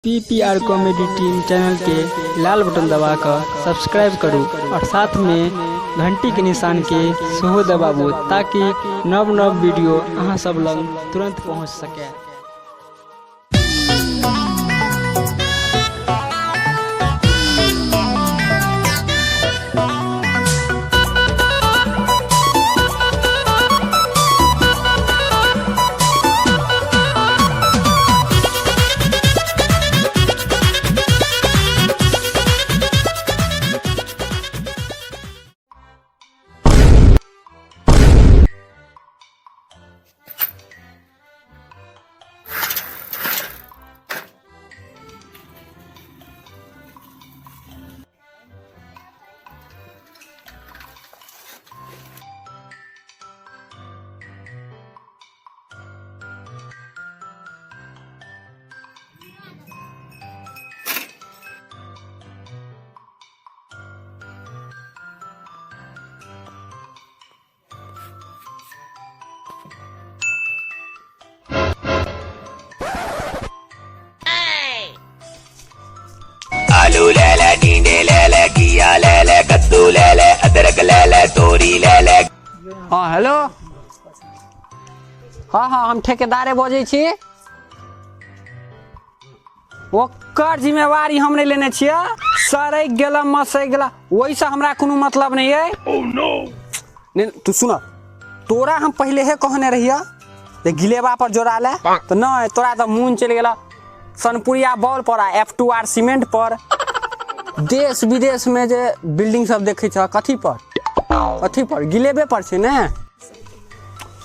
PPR comedy team channel के लाल button दबाकर subscribe करू और साथ में घंटी के निशान के सेहो दबाबू ताकि नव नव वीडियो अहाँ सब लग तुरंत पहुंच सके। आलू ले ले, टींडे ले ले, घिया ले ले, कद्दू ले ले, अदरक ले ले, तोरी ले ले। हँ हेलो, हँ हँ, हम ठेकेदारे बजै छी। ओकर जिम्मेवारी हम नहि लेने छियै। सड़कि गेला मसकि गेला, ओहिसँ हमरा कोनो मतलब नहि अइ। नहि, तू सुन, तोरा हम पहिलेहे कहने रहियऽ जे गिलेबा पर जोड़ा ले, तऽ नहि, तोरा तऽ मोन चलि गेला सनपुरिया बॉल पर आ एफ टू आर सीमेंट पर। देश विदेश में जे बिल्डिंग सब देखै छह, कथी पर? कथी पर? गिलेबे पर छै ने।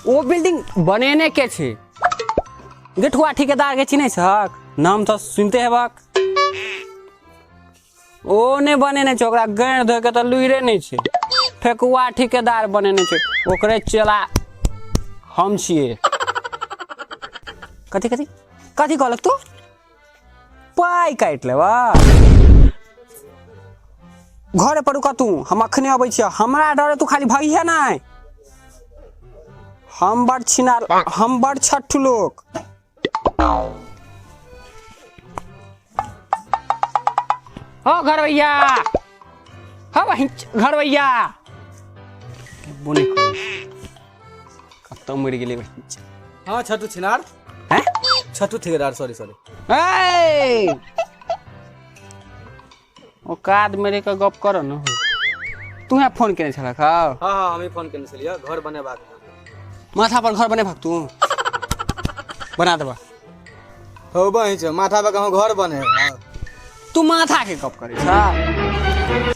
ओ बिल्डिंग बनेने के छै? गेठुआ ठेकेदार के चिन्है छहक? नाम तऽ सुनते हेबक। ओ नहि बनेने छै, ओकरा गैर धोए के तऽ लुइरे नहि छै। फेकुआ ठेकेदार बनेने छै, ओकरे चेला हम छियै। कथी कथी कथी कहलक? तू पाइ काटि लेबा? घरे पर रुक तू, हम अखने अबै छियै। हमरा डरे तू खाली भगिहे नहि। हम बड़ छिनार, हम बड़ छठू लोक। हो घरवैया, हो बहिन घरवैया, बोने कतऽ मरि गेलै बहिन? हाँ छठू छिनार। हैं? छठू ठेकेदार, सॉरी सॉरी। ए औकात मेरे के गप कर न हो। तू यहाँ फोन केने छलक? हाँ हाँ, हमी फोन केने छलियै, घर बनेबाक। माथा पर घर बनेबहक? तू बना देबा? हो बहिं छै, माथा पर कहाँ घर बने है। तू माथा के गप करै छ?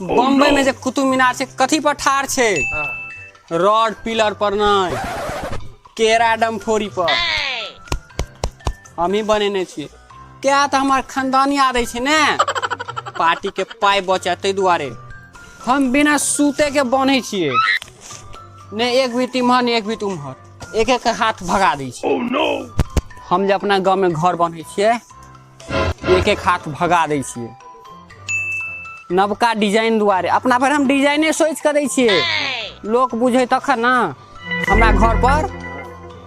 बम्बई में जे कुतुब मीनार छै, कथी पर ठाढ़ छै? रॉड पिलर पर नहि, केरा डमफोरी पर। हमही बनेने छियै। क्या तऽ हमर खानदानी आदै छै ने, पार्टी के पाइ बचे ताहि दुआरे हम बिना सूते के बन्है छियै ने। एक बीत इम्हर ने एक बीत उम्हर, एक एक हाथ भगा दै छियै। हम जे अपना गाँवमे घर बन्है छियै, एक एक हाथ भगा दै छियै नवका डिजाइन दुआरे। अपना पर हम डिजाइने सोचि कऽ दै छियै, लोक बुझै तखन ने। हमरा घर पर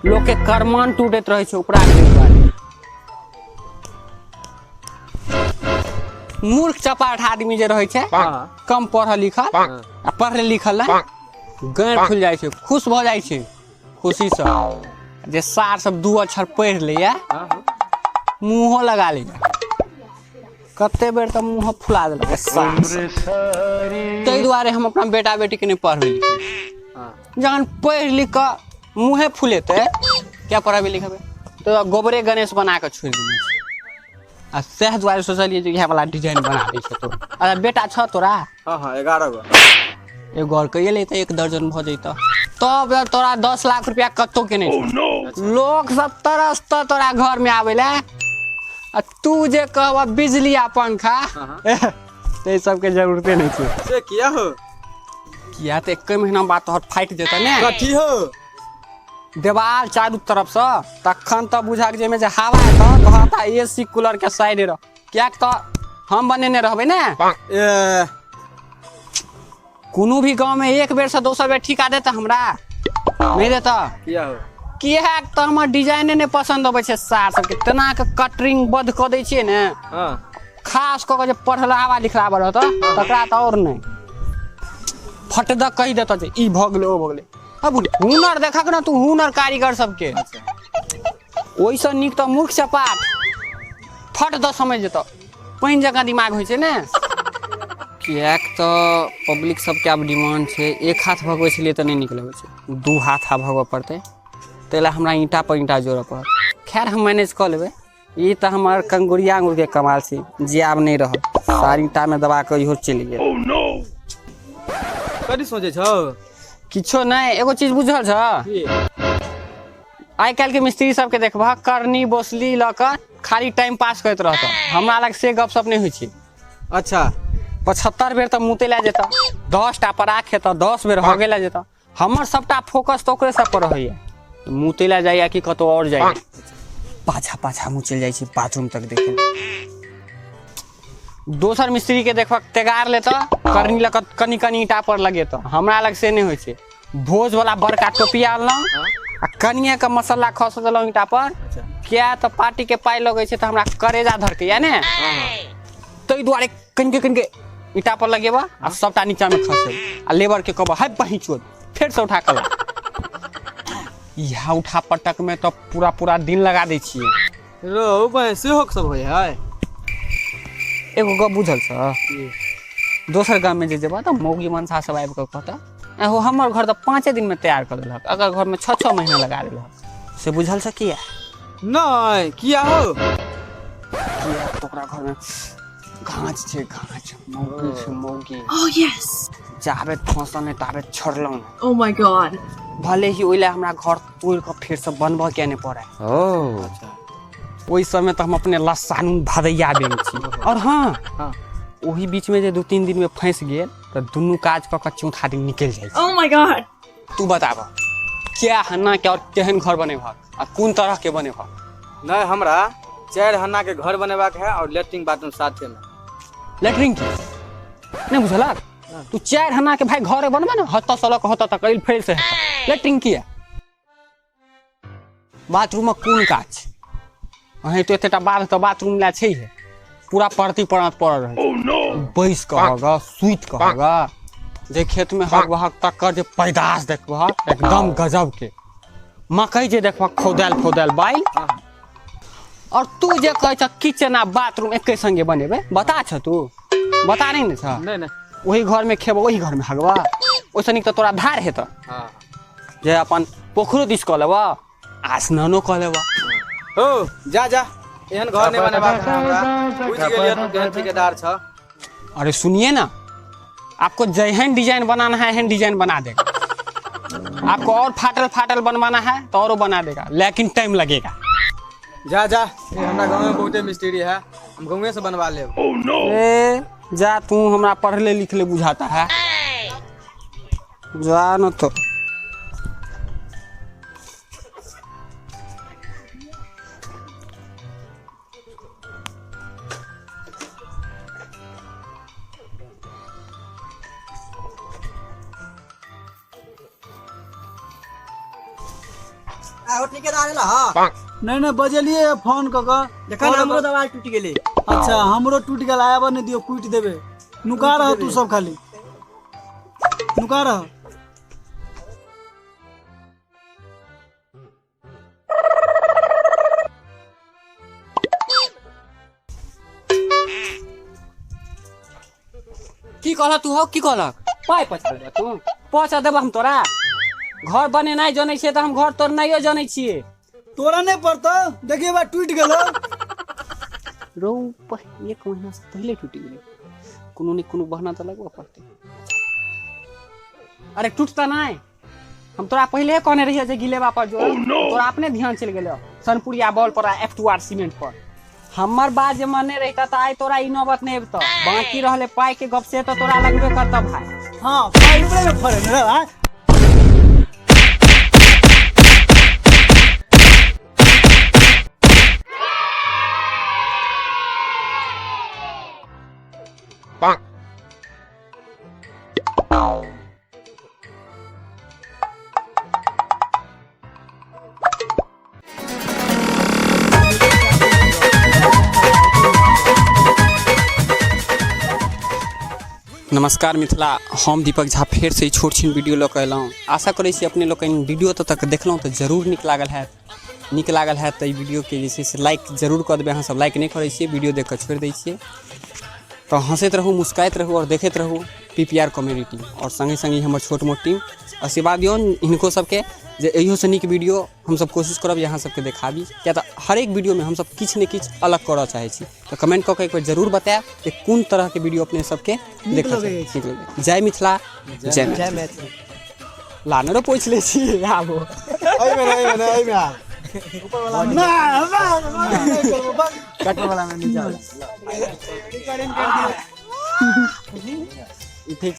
लोकके करमान टूटैत रहै छै उपरा के दुआरे। मूर्ख चपाट आदमी जे रहै छै, कम पढ़ल लिखल आ पढ़ल लिखल ने, गैर फुलि जाइ छै, खुश भऽ जाइ छै खुशीसँ। जे सार सब दू अक्षर पढ़ि लैया, मुँहो लगा लैया। कते बेर तऽ मुँह फुला देलक सार सब। ताहि दुआरे हम अपना बेटा बेटीके नहि पढ़बै लिखबै। जहन पढ़ि लिख कऽ मुँहे फुलेतै, क्या पढ़ेबै लिखेबै? तऽ गोबरे गणेश बना कऽ छोड़ि देने छै। आ सएह दुआरे सोचलियै जे इएह वाला डिजाइन बना दै छै। तोरा अच्छा बेटा छह तोरा? हाँ हाँ, 11 गो। एगो आओर कहिए ले तऽ 1 दर्जन भऽ जैतऽ। तब तोरा 10 लाख रुपया कतौ के नहि छौ। लोक सब तरसतऽ तोरा घर में आबै ले आ तू जे कहबऽ बिजली आ पंखा, ताहि सबके जरूरते नहि छै। से किया हो? किया तऽ एके महीना बाद तोहर फाटि जेतऽ ने। कथी हो? देवाल चारू तरफसँ। तखन तऽ बुझाक जाहिमे जे हवा एतऽ कहता एसी कूलर के साइड रह, कियाक तऽ हम बनेने रहबै ने। ए। कोनो भी गाँव में एक बेर से दोसर बेर ठीका देता? हमरा नहि देता। किया हो? किएक तऽ हमर डिजाइने नहि पसन्द अबै छै सार सबके, तेना के कटरिंग बद्ध कऽ दै छियै ने। हँ। खास कऽ कऽ जे पढ़लावा लिखलावा रहतऽ तकरा तऽ आओर नहि, फट दऽ कहि देतऽ जे ई भऽ गेलै ओ भऽ गेलै। अब हुनर देखक ने तू, हुनर कारीगर सबके। ओहिसँ नीक तऽ मूर्ख चपाट, फट दऽ समझ जेतऽ, पानि जकाँ दिमाग होइ छै ने। किएक तऽ पब्लिक सबके आब डिमांड छै, एक हाथ भगबै छलियै तऽ नहि नीक लगै छै, दू हाथ आब भगबऽ पड़तै, ताहि लए हमरा ईंटा पर ईंटा जोड़ऽ पड़त। खैर हम मैनेज कऽ लेबै, ई तऽ हमर कंगुरिया आंगुरके कमाल छै जे आब नहि रहल, सार ईंटामे दबा कऽ इहो चलि गेल। कथी सोचै छौ? किछो नहि, एगो चीज बुझल छौ? आइ काल्हिके मिस्त्री सबके देखबह करनी बोसली लऽ कऽ खाली टाइम पास करैत रहतऽ, हमरा लग से गपशप नहि होइ छै। अच्छा। 75 बेर तऽ मुते लए जेतऽ, 10 टा पराग खेतऽ, 10 बेर हगे लए जेतऽ, हमर सबटा फोकस तऽ ओकरे सब पर रहैया, मुते लए जाइया कि कतौ आओर जाइया, पाछा पाछा मुँह चलि जाइ छी बाथरूम तक देखे। दोसर मिस्त्री के देखबक तेगार लेतऽ, करनी लऽ कऽ कनि कनि ईंटा पर लगेतऽ, हमरा लग से नहि होइ छै। भोज वाला बड़का टोपिया अनलहुँ आ कनिए के मसाला खस देलहुँ ईंटा पर, किया तऽ पार्टी के पाइ लगै छै तऽ हमरा करेजा धरकैया ने, ताहि दुआरे कनिके कनिके ईंटा पर लगेबऽ आ सबटा नीचा में खसेब आ लेबर के कहबऽ है बहिं चोद फेर से उठा कऽ ला। इएह उठा पटक में तऽ पूरा पूरा दिन लगा दै छियै। रो बहिं सेहो सब होइ है? एगो गप बुझल छौ? दोसर गाम में जे जेबऽ तऽ मौगी मनसा सब आबि कऽ कहतऽ एहो हमर घर तऽ 5 दिन में तैयार कऽ देलक, अगर घर में 6-6 महीना लगा देलक। से बुझल छौ किया? नहि, किया हो? किया तऽ ओकरा घर में घाँच छै, घाँच, मौगी छै, मौगी। Oh yes! जाबे फंसल नहि ताबे छोड़लहुँ नहि। Oh my god! भले ही ओहि लए हमरा घर तोड़ि कऽ फेरसँ बनबऽ किया नहि पड़ै। ओहि समय तऽ हम अपने लस्सा नून भदैया बेन छी। और हाँ, ओही बीच में जे 2-3 दिन में फंसि गेल तऽ दुनू काज कऽ कऽ चौथा दिन निकलि जाइ छै। Oh my god! तू बताब क्या हन्ना के और केहन घर बनेबहक आ कोन तरह के बनेबहक? नहीं, हमरा 4 हन्ना के घर बनेबाक है और लेटरिन बाथरूम साथे में। लेटरिन की नहीं बुझलक? तू 4 हन्ना के भाई घर बनबे ने, हत्ता से लऽ कऽ हत्ता तक फेर से लेटरिन किया? बाथरूम में कोन काज? अहीं तो एतेटा बाध तऽ बाथरूम लए छै हे, पूरा परती परत पड़ल रहै। बैस कऽ हगा, सुति कऽ हगा, जे खेत में हग बहक तकर जे पैदास देखबहक एकदम गजब के, मकई जे देखबहक खौदायल खौदायल बाइल। और तू जे कहै छ किचन आ बाथरूम एके संगे बनेबै, बता छ तू? बता नहीं ने छ? नहीं नहीं। ओही घर में खेबो ओही घर में हगबा, ओहिसँ नीक तऽ तोरा धार हेतऽ जे अपन पोखरो दिस कऽ लेबऽ आ स्नानो कऽ लेबऽ। हो जा जा, एहन घर नहीं बनेबाक है हमरा, बुझि गेलियै तू केहन ठेकेदार छ। अरे सुनिए ना, आपको जेहन डिजाइन बनाना है एहन डिजाइन बना देगा, आपको और फाटल फाटल बनवाना है तो औरो बना देगा, लेकिन टाइम लगेगा। जा जा, ये हमरा गाँव में बहुते मिस्त्री है, हम गाँवे से बनवा लेब। ए जा, तू हमरा पढ़ले लिखले बुझाता है, जा न तो। नहीं नहीं, बजेलिए फोन कऽ कऽ। देखा हमरो दवाई टूटि गेलै। अच्छा हमरो टूटि गेल, आबऽ नहि दियौ, कुटि देबै। नुका रह तू सब, खाली नुका रह। की कहलक तू हौ? की कहलक? पाइ पचा देबह तू? पचा देबह हम तोरा? घर बनेनाइ जनै छियै तऽ हम घर तोड़नाइयो जनै छियै। तोरा नहि पड़तौ, देखिए बा टूटि गेलौ। रौ 1 महीना से पहिले टूटि गेलै, कोनो ने कोनो बहाना तऽ लगबऽ पड़तै। अरे टूटता नहि, हम तोरा पहिले कहने रहियै जे गिलेबा पर जो, तोरा अपने ध्यान चलि गेलौ सनपुरिया बॉल पर आ F2R cement पर। हमर बात जे मानने रहिता तऽ आइ तोरा ई नौबत नहि अबितौ। बाकी रहले पाइ के गप से तऽ तोरा लगबे करतौ भाई। हाँ, पाइ ऊपरे में फड़े ने रे। नमस्कार मिथिला, हम दीपक झा फेरसँ ई छोट छिन वीडियो लऽ कऽ अयलहुँ। आशा करै छी अपने लोकनि वीडियो एतऽ तक देखलहुँ तऽ जरूर नीक लागल हैत। नीक लागल हैत तऽ ई वीडियोके जे छै से लाइक जरूर कऽ देबै। अहाँ सब लाइक नहि करै छियै, वीडियो देख कऽ छोड़ि दै छियै। तऽ हँसैत रहू, मुस्काइत रहू आओर देखैत रहू पी पी आर कॉमेडी टीम आओर सङ्गे सङ्गे हमर छोट मोट टीम। आशीर्वाद दियौन हिनको सबके जे एहियोसँ नीक वीडियो हमसब कोशिश करब जे अहाँ सबके देखाबी, किया तऽ हरेक वीडियोमे हमसब किछु ने किछु अलग करऽ चाहै छी। तऽ कमेंट कऽ के एक बेर जरूर बतायब जे कोन तरहके वीडियो अपने सबके देखऽ चाही। नीक लगैए। जय मिथिला, जय मैथिली। लानरो पोछि लै छी आबो। एहिमे नहि, एहिमे नहि, एहिमे आ। ना, ना, नहि करबो, बस। वाला में नीचा। ठीक।